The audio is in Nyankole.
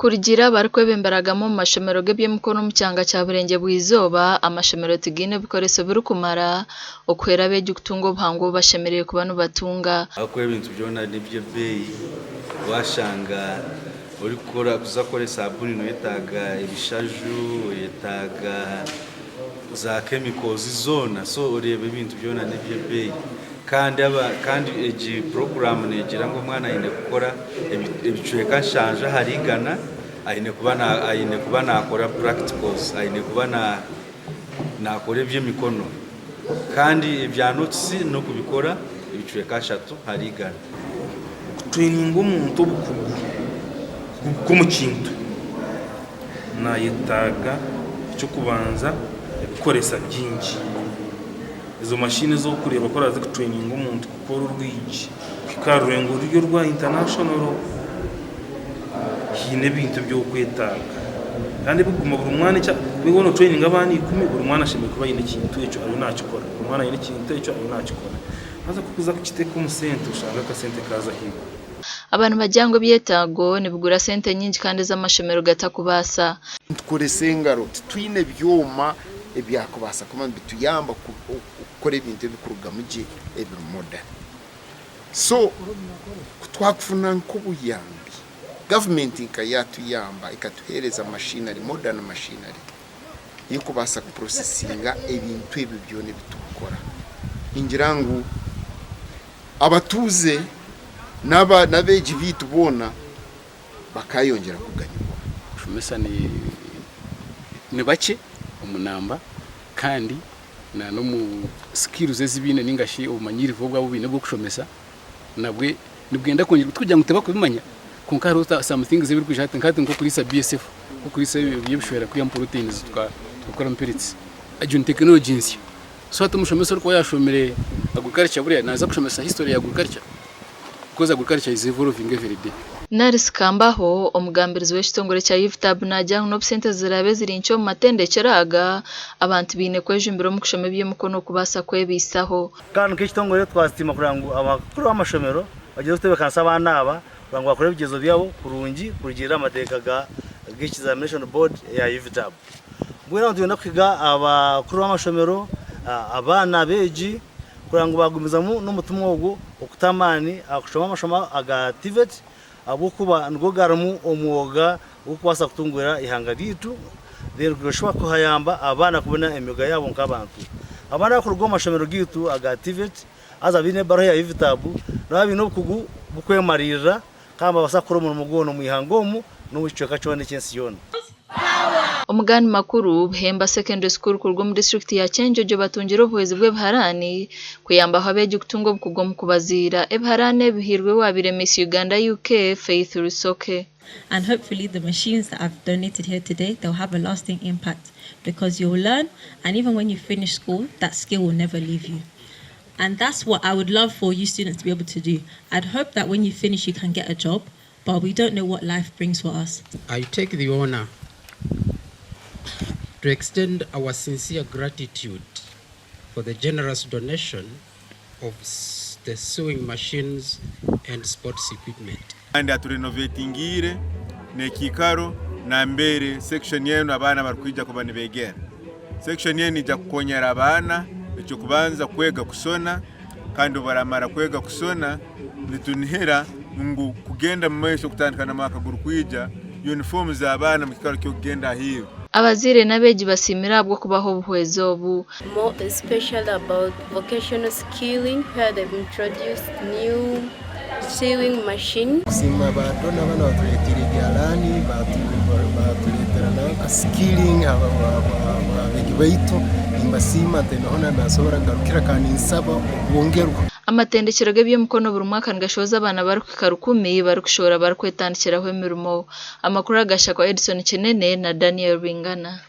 Kurugiirira aha barikwebembera gamwe omu mashomero g'eby'emikono omu kyanga kya Burengye bw'eizooba, amashomero tigaine bikoreso birikumara okuhwera abeegi kutunga obuhangu obu bashemereire kuba nibatunga. Ahakuba ebintu byona n'eby'ebeeyi, waashanga orikukora kuza kukora esaabuni noyetaaga ebishaju, oyetaaga za chemicals zoona so oreeba ebintu byona n'eby'ebeeyi. Kandi aba kandi egi puroguraamu neegira ngu omwana aine kukora ebicweka nshanju ahari igana, aine kuba aine kuba naakora practicals, aine kuba naakora eby'emikono. Kandi ebya notisi n'okubikora ebicweka ashatu ahari igana. Okutureyininga omuntu obukugu bw'omu kintu, nayetaaga eky'okubanza ebikoresa bingi. Ezo mashini ezi orikureeba ku oraaze kutureyininga omuntu kukora orwigi kuhika aha rurengo ruri orwa intanashono, haine ebintu ebi orikwetaaga. Kandi ebirikuguma buri mwana eki waaba nootureyininga abaana ikumi, buri mwana ashemereire kuba aine ekintu ekyo ariyo naakikora, buri mwana aine ekintu ekyo ariyo naakikora. Haza ku orikuza kukiteeka omu sente oshanga akasente kaaza ahaiguru. Aba nibagira ngu ebyetaago nibigura sente nyingi kandi ezi amashomero gatakubaasa. Nitukoresa engaro, titwine byoma ebyakubaasa kuba nibituyamba kukora ebintu ebirikurugamu gye ebiri modern. So ku twakufuna nk'obuyambi, gavumenti nka yaatuyamba ekatuheereza machinery, modern machinery ey'okubaasa kupurosesinga ebintu ebyo byona ebi turikukora, ningira ngu abatuuze n'abeegi baitu boona bakaayongyera kuganyirwa. Abashomesa ni bakye omu namba kandi na n'omu skills ezi baine ninga shi obumanyirivu obu baine obw'okushomesa nabwe nibwenda kwongyerwa tikugira ngu tibakubimanya kwonka hariho some things ebirikwija hati nka hati nk'okuriisa BSF nk'okuriisa eby'ebishwera kwihamu proteins tukakoramu pellets egyo ni tekinology nsya so hati omushomesa orikuba yashomire agriculture buriya naaza kushomesa history ya agriculture. Because agriculture is evolving every day. Naris Kambaho, omugambirizi w'ekitongore kya UVTAB naagira ngu n'obu sente ziraabe ziri nkye omu matendekyero aga, abantu baine kwejumbira omu kushoma eby'emikono kubaasa kwebaisaho. Kandi nk'ekitongore twasiima kureba ngu abakuru b'amashomero bagyire kutebeekanisa abaana aba kureba ngu baakora ebigyezo byabo kurungi kurugiirira aha mateeka ga Examination Board eya UVTAB. Mbwenu aho nitwenda kuhiga abakuru b'amashomero, abaana abeegi kureba ngu baagumizamu n'omutima ogwo okuta amaani aha kushoma amashomo aga TVET ahabw'okuba nigo garimu omwoga ogurikubaasa kutunguura eihanga ryaitu then gashube kuhayamba abaana kubona emyoga yaabo nk'abantu. Abaana abarikuruga omu mashomero gaitu aga TVET haza baine ebaruha ya UVTAB nibaba baine obukugu bw'okwemariirira kandi nibabaasa kukora omurimo gwona omu ihanga omu n'omu kicweka kyona eky'ensi yoona. Omu gandi makuru, Buhemba Secondary School kuruga omu disiturikiti ya Kyenjojo batungire obuhwezi bw'ebiharaani kuyambaho abeegi kutunga obukugu omu kubaziira. Ebiharaani ebi bihairwe owaabaire Miss Uganda UK, Faith Rusoke. And hopefully the machines that I've donated here today they'll have a lasting impact because you'll learn and even when you finish school that skill will never leave you and that's what I would love for you students to be able to do. I'd hope that when you finish you can get a job but we don't know what life brings for us. I take the honor to extend our sincere gratitude for the generous donation of the sewing machines and sports equipment. Kandi aturenovetingiire n'ekiikaro nambere section enu abaana barukwija kuba nibegera. Section enu niija kukonyera abaana eky'okubanza kwega kusona kandi obu baramara kwega kusona nitunihira ngu kugenda mu maiso kutandika na mwaka gurukwija yunifoomu z'abaana mu kiikaro ky'okugenda aheeru. Abazaire n'abeegi basiimire ahabw'okubaha obuhwezi obu. More especially about vocational skilling where they've introduced new sewing machine. Kusiima ba dona banu abatureteire ebyaraani batureetera nanka skilling abeegi baitu nimbasiima ntaine ahu nasobora kugarukira kandi ninsaba okwongerwa. Amatendekyero g'eby'emikono buri mwaka nigashohoza abaana barikuhika rukumi barikushohora barikwetandikiraho emirimo. Amakuru aga Shakwa Edson Kinene na Daniel Rwingana.